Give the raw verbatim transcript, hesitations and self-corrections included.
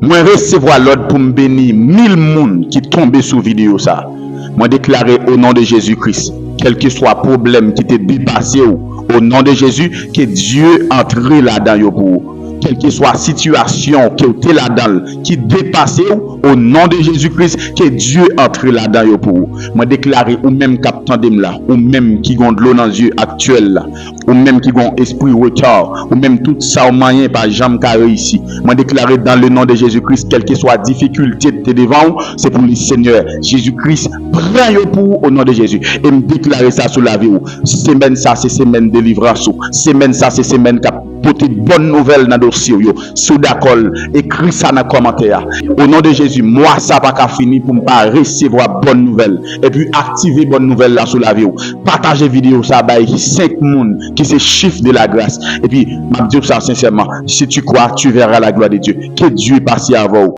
Mwen resevwa lòd pou m beni mil moun ki tonbe sou videyo sa. Mwen deklare o non de Jezi Kris, kèlkeswa pwoblèm ki te depase w, o non de Jezi, ke Dye antre ladan yo pou ou. Kèlkeswa sitiyasyon ke w te ladan l ki depase w, o non de Jezi Kris, ke Dye antre ladan yo pou ou. Mwen deklare ou menm k ap tande m la, ou menm ki gon dlo nan zye aktyèl la, ou menm ki gon espri reta, ou menm tout sa w manyen pa janm ka reyisi. Mwen deklare dans le nom de Jésus-Christ, kèlkeswa difikilte te devan w, se pou li Senyè Jezi Kris pran yo pou ou o non de Jezi. E m deklare sa sou lavi w. Semèn sa se semèn delivrans ou. Semèn sa se semèn k ap pote bòn nouvèl nan dosye w yo. Si w dakò l, ekri sa nan kòmantè a. O non de Jezi, mwa sa pa ka fini pou m pa resevwa bòn nouvèl. Epi aktive bòn nouvèl la sou lavi w. Pataje videyo sa bay senk moun ki se chif de la gras. Epi m ap di w sa sensèman, si tu crois, tu verras la gloire de Dieu. Que Dieu passe avant w.